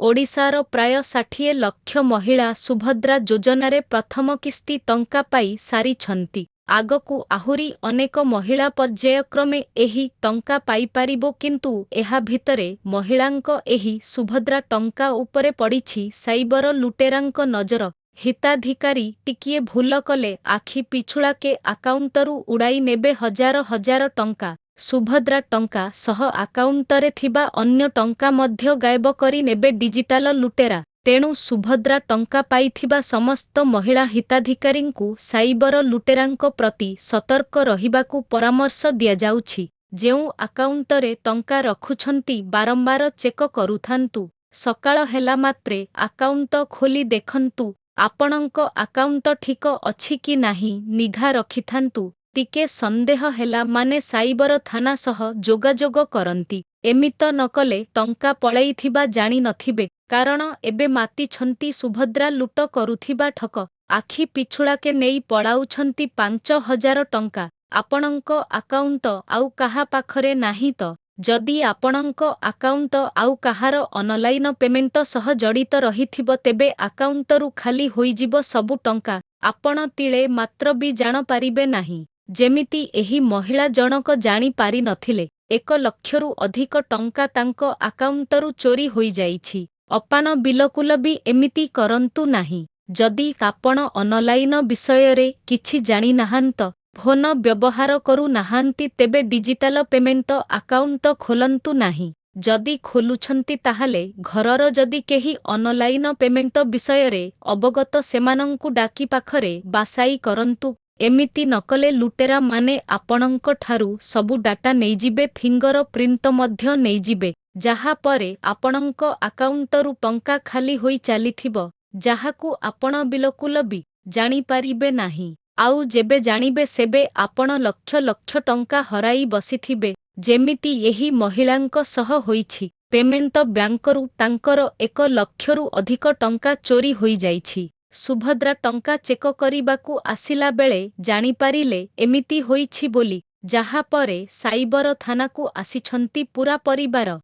ଓଡ଼ିଶାର ପ୍ରାୟ 60 ଲକ୍ଷ ମହିଳା ସୁଭଦ୍ରା ଯୋଜନାରେ ପ୍ରଥମ କିସ୍ତି ଟଙ୍କା ପାଇ ସାରିଛନ୍ତି। ଆଗକୁ ଆହୁରି ଅନେକ ମହିଳା ପର୍ଯ୍ୟାୟକ୍ରମେ ଏହି ଟଙ୍କା ପାଇପାରିବୋ କିନ୍ତୁ ଏହା ଭିତରେ ମହିଳାଙ୍କ ଏହି ସୁଭଦ୍ରା ଟଙ୍କା ଉପରେ ପଡିଛି ସାଇବର ଲୁଟେରାଙ୍କ ନଜର। ହିତାଧିକାରୀ ଟିକିଏ ଭୁଲ କଲେ ଆଖି ପିଛୁଳାକେ ଆକାଉଣ୍ଟରୁ ଉଡାଇ ନେବେ ହଜାର ହଜାର ଟଙ୍କା। ସୁଭଦ୍ରା ଟଙ୍କା ସହ ଆକାଉଣ୍ଟରେ ଥିବା ଅନ୍ୟ ଟଙ୍କା ମଧ୍ୟ ଗାଏବ କରି ନେବେ ଡିଜିଟାଲ ଲୁଟେରା। ତେଣୁ ସୁଭଦ୍ରା ଟଙ୍କା ପାଇଥିବା ସମସ୍ତ ମହିଳା ହିତାଧିକାରୀଙ୍କୁ ସାଇବର ଲୁଟେରାଙ୍କ ପ୍ରତି ସତର୍କ ରହିବାକୁ ପରାମର୍ଶ ଦିଆଯାଉଛି। ଯେଉଁ ଆକାଉଣ୍ଟରେ ଟଙ୍କା ରଖୁଛନ୍ତି ବାରମ୍ବାର ଚେକ କରୁଥାନ୍ତୁ। ସକାଳ ହେଲା ମାତ୍ରେ ଆକାଉଣ୍ଟ ଖୋଲି ଦେଖନ୍ତୁ ଆପଣଙ୍କ ଆକାଉଣ୍ଟ ଠିକ ଅଛି କି ନାହିଁ ନିଘା ରଖିଥାନ୍ତୁ। ଟିକେ ସନ୍ଦେହ ହେଲା ମାନେ ସାଇବର ଥାନା ସହ ଯୋଗାଯୋଗ କରନ୍ତି। ଏମିତ ନକଲେ ଟଙ୍କା ପଳେଇଥିବା ଜାଣି ନଥିବେ। କାରଣ ଏବେ ମାତିଛନ୍ତି ସୁଭଦ୍ରା ଲୁଟ କରୁଥିବା ଠକ। ଆଖି ପିଛୁଳାକେ ନେଇ ପଳାଉଛନ୍ତି 5000 ଟଙ୍କା। ଆପଣଙ୍କ ଆକାଉଣ୍ଟ ଆଉ କାହା ପାଖରେ ନାହିଁ ତ? ଯଦି ଆପଣଙ୍କ ଆକାଉଣ୍ଟ ଆଉ କାହାର ଅନଲାଇନ ପେମେଣ୍ଟ ସହ ଜଡିତ ରହିଥିବ ତେବେ ଆକାଉଣ୍ଟରୁ ଖାଲି ହୋଇଯିବ ସବୁ ଟଙ୍କା। ଆପଣ ତିଳେ ମାତ୍ର ବି ଜାଣପାରିବେ ନାହିଁ। ଯେମିତି ଏହି ମହିଳା ଜଣକ ଜାଣି ପାରିନଥିଲେ। 1 ଲକ୍ଷରୁ ଅଧିକ ଟଙ୍କା ତାଙ୍କ ଆକାଉଣ୍ଟରୁ ଚୋରି ହୋଇଯାଇଛି। ଅପାଣ ବିଲକୁଲ ବି ଏମିତି କରନ୍ତୁ ନାହିଁ। ଯଦି ଆପଣ ଅନଲାଇନ ବିଷୟରେ କିଛି ଜାଣି ନାହାନ୍ତ, ଫୋନ ବ୍ୟବହାର କରୁ ନାହାନ୍ତି ତେବେ ଡିଜିଟାଲ ପେମେଣ୍ଟ ଆକାଉଣ୍ଟ ଖୋଲନ୍ତୁ ନାହିଁ। ଯଦି ଖୋଲୁଛନ୍ତି ତାହାଲେ ଘରର ଯଦି କେହି ଅନଲାଇନ ପେମେଣ୍ଟ ବିଷୟରେ ଅବଗତ ସେମାନଙ୍କୁ ଡାକି ପାଖରେ ବାସାଇ କରନ୍ତୁ। ଏମିତି ନକଲେ ଲୁଟେରା ମାନେ ଆପଣଙ୍କ ଠାରୁ ସବୁ ଡାଟା ନେଇଯିବେ ଫିଙ୍ଗର ପ୍ରିଣ୍ଟ ମଧ୍ୟ ନେଇଯିବେ। ଯାହା ପରେ ଆପଣଙ୍କ ଆକାଉଣ୍ଟରୁ ଟଙ୍କା ଖାଲି ହୋଇ ଚାଲିଥିବ। ଯାହାକୁ ଆପଣ ବିଲକୁଲ ବି ଜାଣିପାରିବେ ନାହିଁ। ଆଉ ଯେବେ ଜାଣିବେ ସେବେ ଆପଣ ଲକ୍ଷ ଲକ୍ଷ ଟଙ୍କା ହରାଇ ବସିଥିବେ। ଯେମିତି ଏହି ମହିଳାଙ୍କ ସହ ହୋଇଛି। ପେମେଣ୍ଟ ବ୍ୟାଙ୍କରୁ ତାଙ୍କର 1 ଲକ୍ଷରୁ ଅଧିକ ଟଙ୍କା ଚୋରି ହୋଇଯାଇଛି। ସୁଭଦ୍ରା ଟଙ୍କା ଚେକ କରିବାକୁ ଆସିଲା ବେଳେ ଜାଣିପାରିଲେ ଏମିତି ହୋଇଛି ବୋଲି। ଯାହା ପରେ ସାଇବର ଥାନାକୁ ଆସିଛନ୍ତି ପୁରା ପରିବାର।